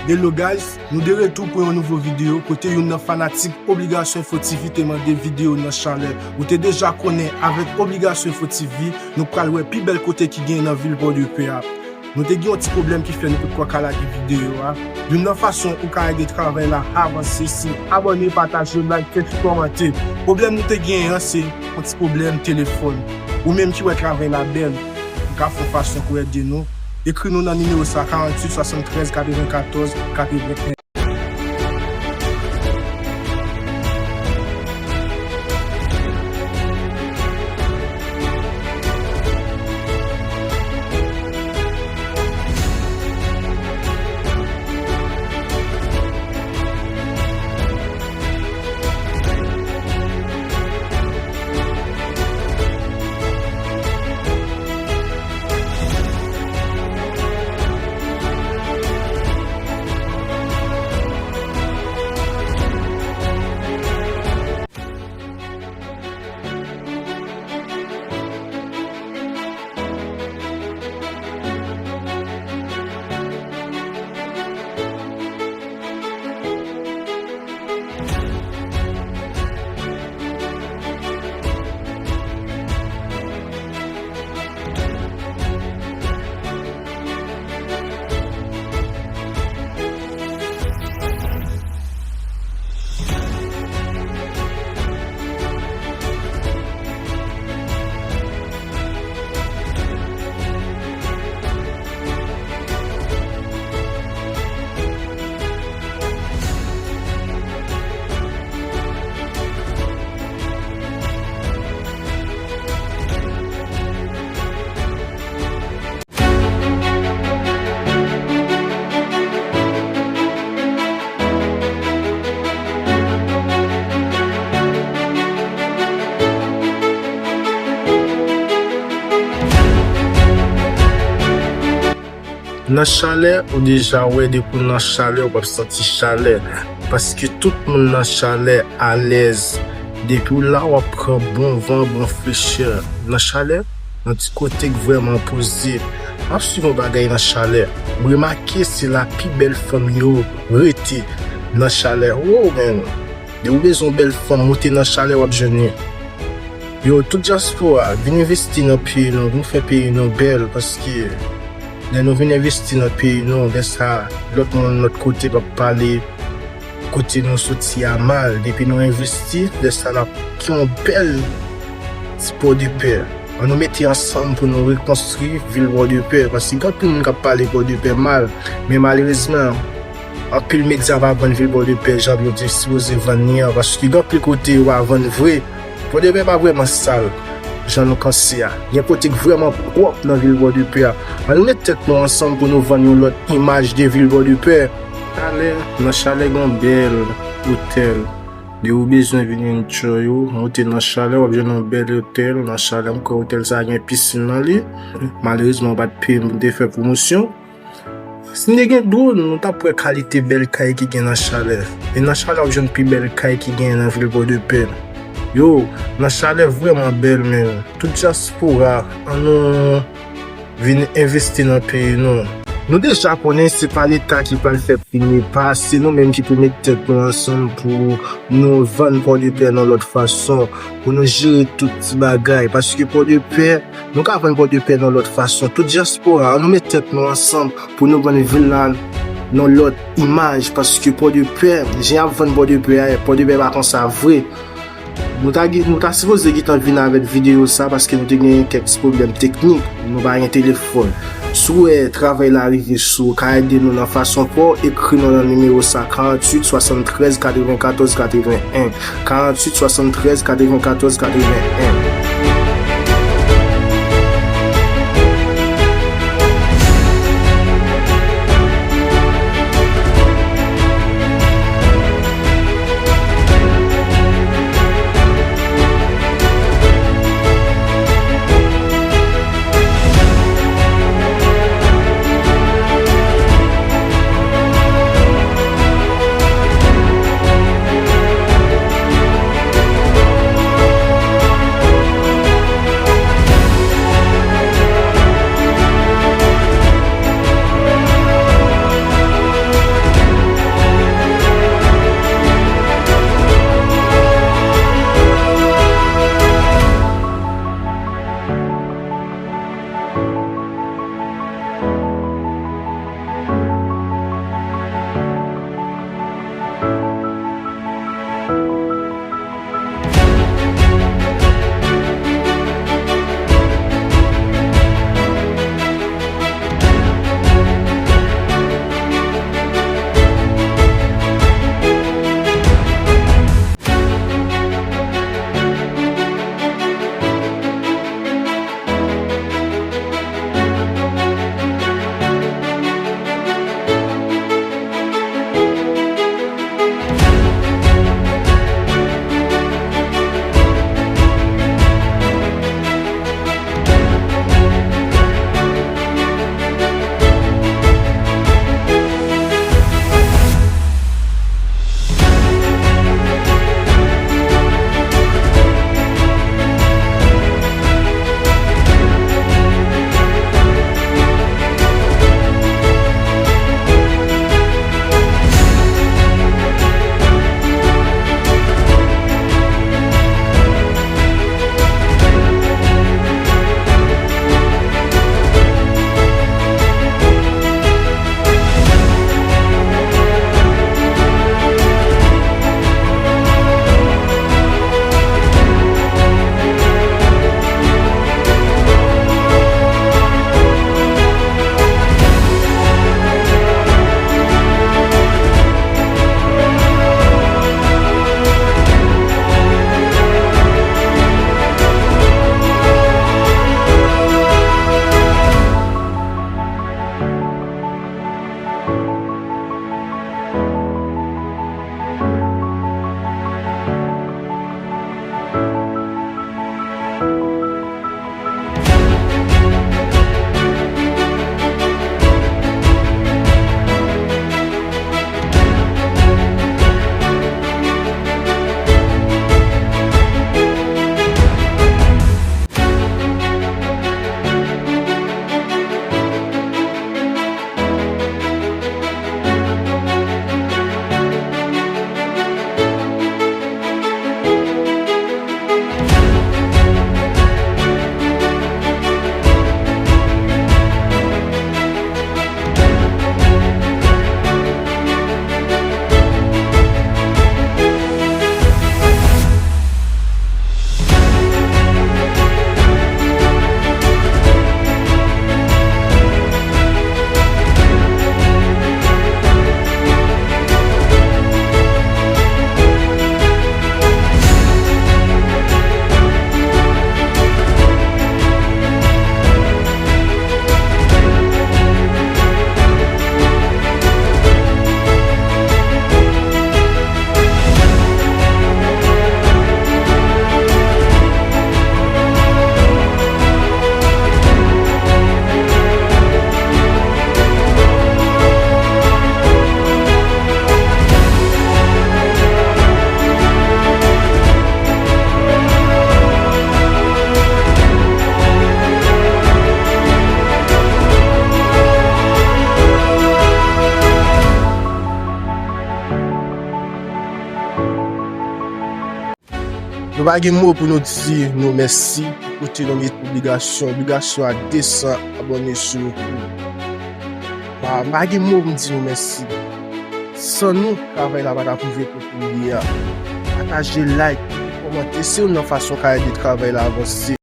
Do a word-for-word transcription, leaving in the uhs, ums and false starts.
Hello guys, nou de retou pou yon nouvo videyo kote youn nan fanatik Obligasyon Info T V te mande videyo nan chalè. Ou te deja konnen avèk Obligasyon Info T V, nou pral wè pi bèl kote ki gen nan vil Pòdepè a. Nou te gen yon ti pwoblèm ki fè nou potko ka lage videyo a. Youn nan fason ou ka ede travay la avanse se abòne, pataje, like, epi kòmante. Pwoblèm nou te genyen an se yon ti pwoblèm telefòn. Ou menm ki wè travay la bèl, ou ka fè yon fason pou ede nou. Ekri nou nan nimewo sa, karanntuit swasanntrèz katrevenkatòz katreven. Nan chalè, ou deja wè, depi w nan chalè, w ap santi chalè. Paske tout moun nan chalè alèz. Depi w la, w ap pran bon van, bon frechè. Nan chalè, yon ti kote k vrèman poze. M ap swiv yon bagay nan chalè. M remake se la pi bèl fanm yo rete nan chalè. Wow, man! Depi w bezwen yon bèl fanm, moute nan chalè, w ap jwenn li. Yo, tout dyaspora, vin envesti nan peyi nou, vin fè peyi nou bèl, paske lè nou vin envesti nan peyi nou, lè sa, lòt moun lòt kote p ap pale kote nou soti a mal. Depi nou envesti, lè sa n ap gen yon bèl ti Pòdepè. Ann nou mete ansanm pou nou rekonstwi vil Pòdepè, paske gen anpil moun k ap pale Pòdepè mal, men malerezman, anpil medya pa vann vil Pòdepè jan yo te sipoze vann li an, paske gen anpil kote yo pa vann vre. Pòdepè pa vrèman sal jan nou panse a. Gen kote k vrèman pwòp nan vil Pòdepè a. Ann nou met tèt nou ansanm pou nou vann yon lòt imaj de vil Pòdepè. Chalè, nan chalè gen yon bèl otèl. Depi w bezwen vin enjoy ou, moute nan chalè, w ap jwenn yon bèl otèl nan chalè. M kwè otèl sa a gen pisin nan li. Malerezman, yo pa t peye m pou m te fè pwomosyon. Si n te gen dwòn, nou t ap wè kalite bèl kay ki gen nan chalè. E nan chalè, w ap jwenn pi bèl kay ki gen nan vil Pòdepè. Yo, nan chalè vrèman bèl, men tout dyaspora, ann nou vin envesti nan peyi nou. Nou deja konnen se pa Leta ki pral fè premye pa, se nou menm ki pou met tèt nou ansanm pou nou vann Pòdepè nan lòt fason, pou nou jere tout ti bagay. Paske Pòdepè, nou ka vann Pòdepè nan lòt fason. Tout dyaspora, ann nou met tèt nou ansanm pou nou vann vil la nan lòt imaj. Paske Pòdepè, jan y ap vann Pòdepè a, Pòdepè pa konsa vre. Nou ta, gen- nou ta sipoze gentan vin avèk videyo sa paske nou te gen kèk ti pwoblèm teknik. Nou pa gen telefòn. Si w wè travay la rive sou ou, ka ede nou nan fason pa w, ekri nou nan nimewo sa, karanntuit swasanntrèz katrevenkatòz katreven en. Karanntuit swasanntrèz katrevenkatòz katreven en. Nou pa gen mo pou nou di nou mèsi pou kote nou met obligasyon, obligasyon a de san abòne sou YouTube. Pa, pa gen mo pou m di nou mèsi. San nou, travay la pa t ap rive kote l ye a. Pataje, like, kòmante, se youn nan fason w ka ede travay la avanse.